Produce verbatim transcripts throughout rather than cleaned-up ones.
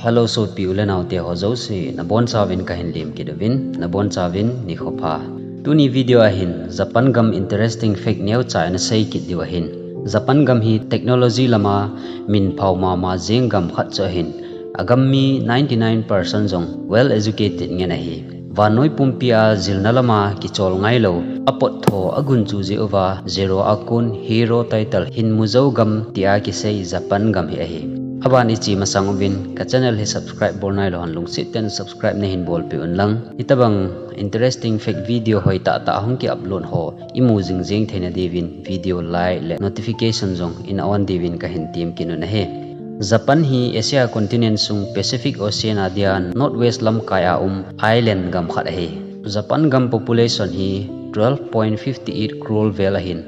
Hello sopi u le nao te ho jouse, nabonchauvin kahin lem kit uvin, nabonchauvin nikho pha. Tuni video a hin Japan gam interesting fact neocha ina sei kit diu ahin. Japan gam hi technology lama minphao mama jing gam khat chu ahin. Agam mi ninety nine percent jong well educated ngen ahi. Vannoi pumpi a jilna lama kichol ngailou, apot tho agunchu jeh uva zero a kon hero title hin mu jou gam tia kisei Japan gam hi ahi. Aban iche masang uvin ka channel hi subscribe bol nailou hon lungset ten subscribe nahin bolpeh un lang, hitobang interesting fact video hoitah tah hung ki upload ho imu jingjing theina diuvin video like le notification jong ina on diuvin kahin tem kit un ahi. Japan hi Asia continent sung Pacific Ocean a dia northwest lamkai a um island gam khat ahi. Japan gam population hi twelve point fifty eight crore vel ahin,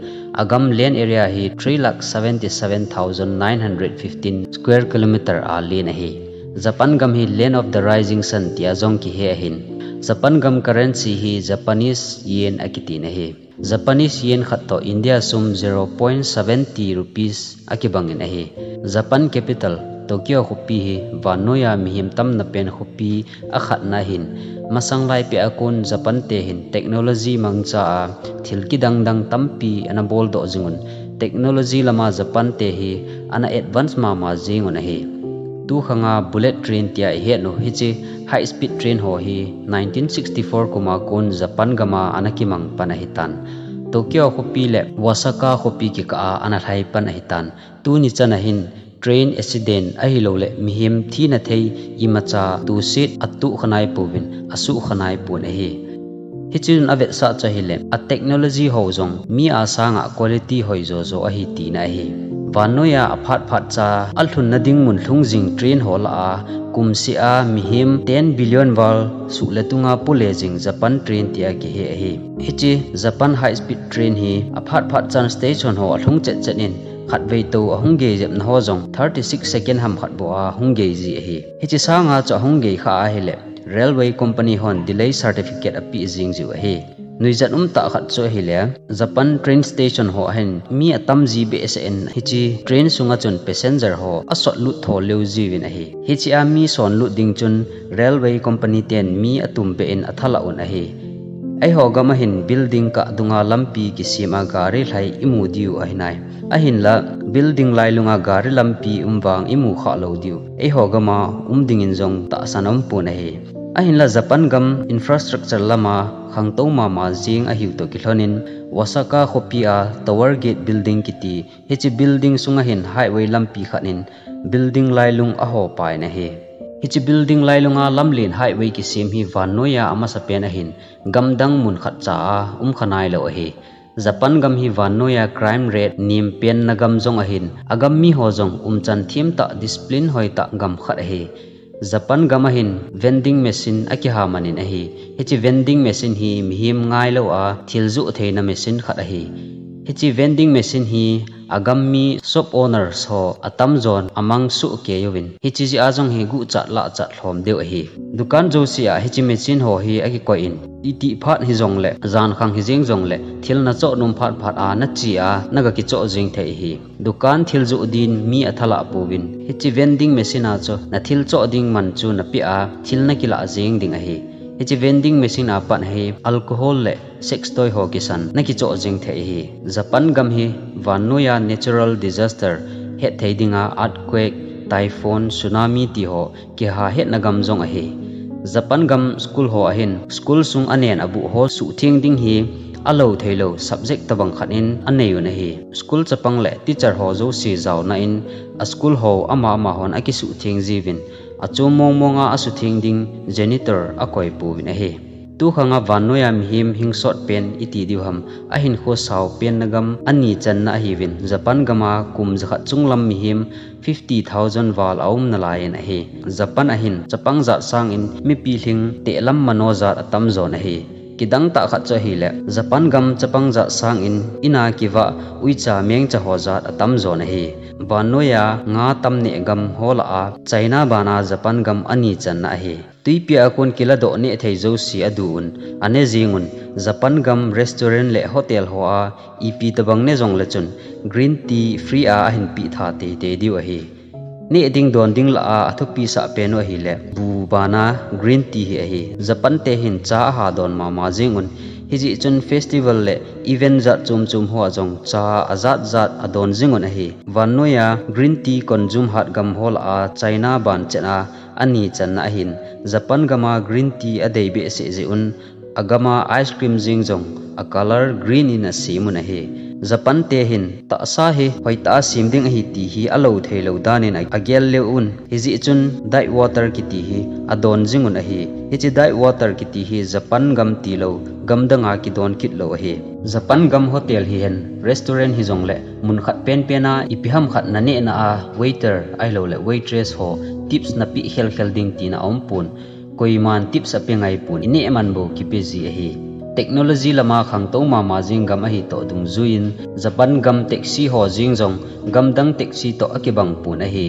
agam land area hi three lakh seventy seven thousand nine hundred fifteen square kilometer a len ahi. Japan gam hi land of the rising sun tia jong kihe ahin. Japan gam currency hi Japanese yen akitin ahi. Japanese yen khat toh India sum zero point seventy rupees akibangin ahi. Japan capital Tokyo khopi hi vannoiya mihem tamna pen khopi akhatna ahin. Masang laipeh a kon Japan te hin technology mangcha a thil kidang dang tampi ana boldoh jingun. Technology lama Japan te hi ana advance mama jingun ahi. Tukhanga bullet train tia ihet u hiche high speed train ho hi nineteen sixty four kuma kon Japan gama ana kimang pan ahitan. Tokyo khopi le Osaka khopi kikah a ana lhai pan ahitan. Tuni chan a hin train accident ahilouleh mihem thina thei imacha tuset atuh khanai pouvin, asuh khanai pon ahi. Hichun avetsah chu ahile, a technology ho jong mi a sanga quality hoi jojo ahi tina ahi. Vannoiya aphat phat cha alhunna ding mun lhung jing train ho lah a kumseh a mihem ten billion val suh le tunga pule jing Japan train tia kihe ahi. Hiche Japan high speed train hi aphat phat chan station ho alhung chet chet in khatvei tou ahung gei jepna ho jong thirty six second ham khat bou a hung gei ji ahi. Hiche sanga chu ahung gei kha ahile, railway company hon delay certificate apeh jing jiu ahi. Nuijat umtah khat chu ahile, Japan train station ho ahin mi atam ji behseh in hiche train sunga chun passenger ho asot lut tho leu jiuvin ahi. Hiche a mi son lut ding chun railway company ten mi atumbeh in athalah un ahi. Eiho gam a hin building kah dunga lampi kisem a gari lhai imu diu ahinai. Ahinla building lailunga gari lampi um vang imu khalou diu. Eiho gama um dingin jong tahsan aumpon ahi. Ahinla Japan gam infrastructure lama khangtou mama jing ahiu toh kilhonin Osaka khopi a Tower Gate Building kiti hiche building sunga hin highway lampi khat in building lailung ahopai in ahi. Hiche building lailunga lamlen highway kisem hi vannoiya amasapen ahin gamdang mun khatcha a um khanailou ahi. Japan gam hi vannoiya crime rate nempenna gam jong ahin, agam miho jong umchan themtah discipline hoitah gam khat ahi. Japan gam a hin vending machine akiha manin ahi. Hiche vending machine hi mihem ngailou a thil joh theina machine khat ahi. Hiche vending machine hi agam mi shop owners ho atamjon amang sohkei uvin. Hiche jeh a jong hi guhchat lahchat lhom diu ahi. Dukan jouse a hiche machine ho hi akikoi in, itih phat hijongle, jankhang hijeng jongle, thil nachoh nom phat phat a nache a naga kichoh jeng thei ahi. Dukan thil joh din mi athalah pouvin, hiche vending machine a chu nathil choh ding man chu napeh a thil nakilah jeng ding ahi. Hiche vending machine a pat hi alcohol le sex toy ho kisan nakichoh jeng thei ahi. Japan gam hi vannoiya natural disaster hetthei dinga earthquake, typhoon, tsunami ti ho kiha hetna gam jong ahi. Japan gam school ho ahin school sung anen abuh ho suhtheng ding hi alou theilou subject tobang khat in anei un ahi. School chapang le teacher ho jouse jaona in a school ho ama ama hon akisuhtheng jiuvin, achom mong monga asuhtheng ding janitor akoi pouvin ahi. Tukhanga vannoiya mihem hingsot pen iti diu ham, ahinkho sao penna gam ani channa ahiuvin, Japan gama kum jakhat chunglam mihem fifty thousand val aum nalaiyin ahi. Japan a hin chapang jat sangin mipi lhing tehlam mano jat atamjon ahi. Kidangtah khat chu ahile, Japan gam chapang jat sangin ina kivah uicha mengcha ho jat atamjon ahi. Vannoiya nga tamneh gam ho lah a China bana Japan gam ani channa ahi. Twipia a kon kiladoh neh thei jouse adu un, ane jeng un, Japan gam restaurant le hotel ho a ipi tobang ne jongle chun green tea free a ahin peh tha teitei diu ahi. Neh ding don ding lah a athupi sah pen u ahile bu bana green tea hi ahi. Japan te hin cha aha don mama jing un. Hijeh chun festival le event jat chom chom ho a jong cha ajat jat adon jing un ahi. Vannoiya green tea consume hat gam ho lah a China ban chet a ani channa ahin. Japan gam a green tea adei behseh jeh un agam a ice cream jing jong a color green in asem un ahi. Japan te hin tahsa hi hoitah a sem ding ahi ti hi alou thei lou dan in agel leu un. Hijeh chun diet water kiti hi adon jing un ahi. Hiche diet water kiti hi Japan gam tilou gam dang a kidon kit lou ahi. Japan gam hotel hihen restaurant hijongle mun khat penpen a ipi ham khat naneh na a waiter ahilou le waitress ho tips napeh khel khel ding tina aumpon. Koiman tips ape ngaipon, ineh man bou kipe ji ahi. Technology lama khangtou mama jing gam ahi toh dungjuiyin Japan gam taxi ho jing jong gam dang taxi toh akibang pon ahi.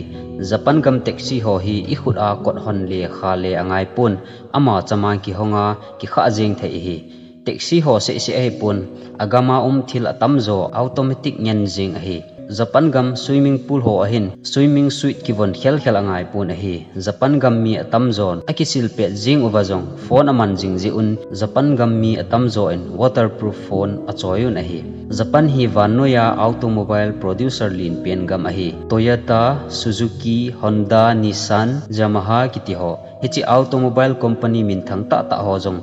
Japan gam taxi ho hi ikhut a kot hon le kha le angaipon, ama chama kihong a kikhah jeng thei ahi. Taxi ho seh seh ahipon, agam a um thil atamjo automatic ngen jing ahi. Japan gam swimming pool ho ahin swimming suit kivon khel khel angaipon ahi. Japan gam mi atamjon akisil pet jing uva jong phone aman jing jeh un Japan gam mi atamjo in waterproof phone achoi un ahi. Japan hi vannoiya automobile producer lenpen gam ahi. Toyota, Suzuki, Honda, Nissan, Yamaha kiti ho, hiche automobile company minthang tahtah ho jong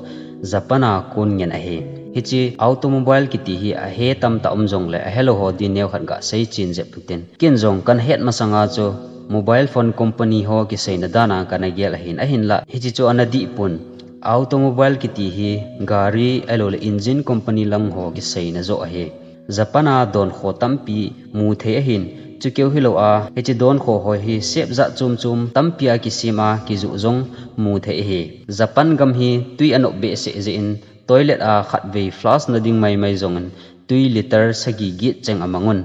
Japan a kon ngen ahi. Hiche automobile kiti hi ahe tamtah um jongle ahelou ho din neokhat gasei chen jep utin. Ken jong kana het masanga chu mobile phone company ho kiseina dan a kana gel ahin, ahinlah hiche chu ana dih pon. Automobile kiti hi gari ahilou le engine company lang ho kiseina joh ahi. Japan a donkho tampi mu thei ahin, chukeu hilou a hiche donkho ho hi shape jat chom chom tampi a kisem a kijoh jong mu thei ahi. Japan gam hi tui anop behseh jeh in toilet a khatvei flush na ding maimai jongin tui litre sagi get cheng amang un.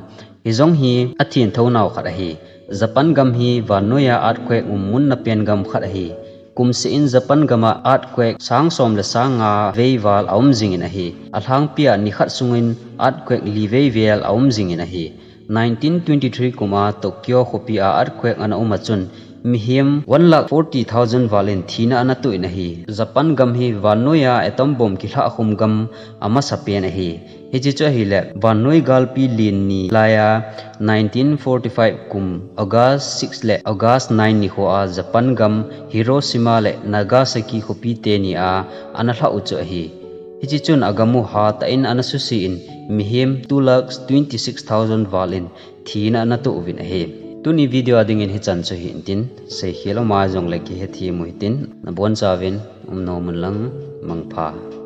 Hijong hi athenthou nau khat ahi. Japan gam hi vannoiya earthquake um munna pen gam khat ahi. Kumseh in Japan gam a earthquake sang som le sang nga vei val aum jingin ahi. Alhangpi a nikhat sungin earthquake li vei vel aum jingin ahi. Nineteen twenty-three kum a Tokyo khopi a earthquake ana um a chun mihem one lakh forty thousand val in thina ana toh in ahi. Japan gam hi vannoiya atom bomb kilhah khum gam amasa pen ahi. Hiche chu ahile vannoi galpi len ni laiya nineteen forty-five kum August six le August nine nikho a Japan gam Hiroshima le Nagasaki khopi teni a ana lhah u chu ahi. Hiche chun agam u hatah in ana suse in mihem two lakhs twenty-six thousand val in thina ana toh uvin ahi. Tuni video a dingin hichan chu hitin, seikhel um a jongle kihethem u hitin, nabonchauvin umnom un lang, mangpha.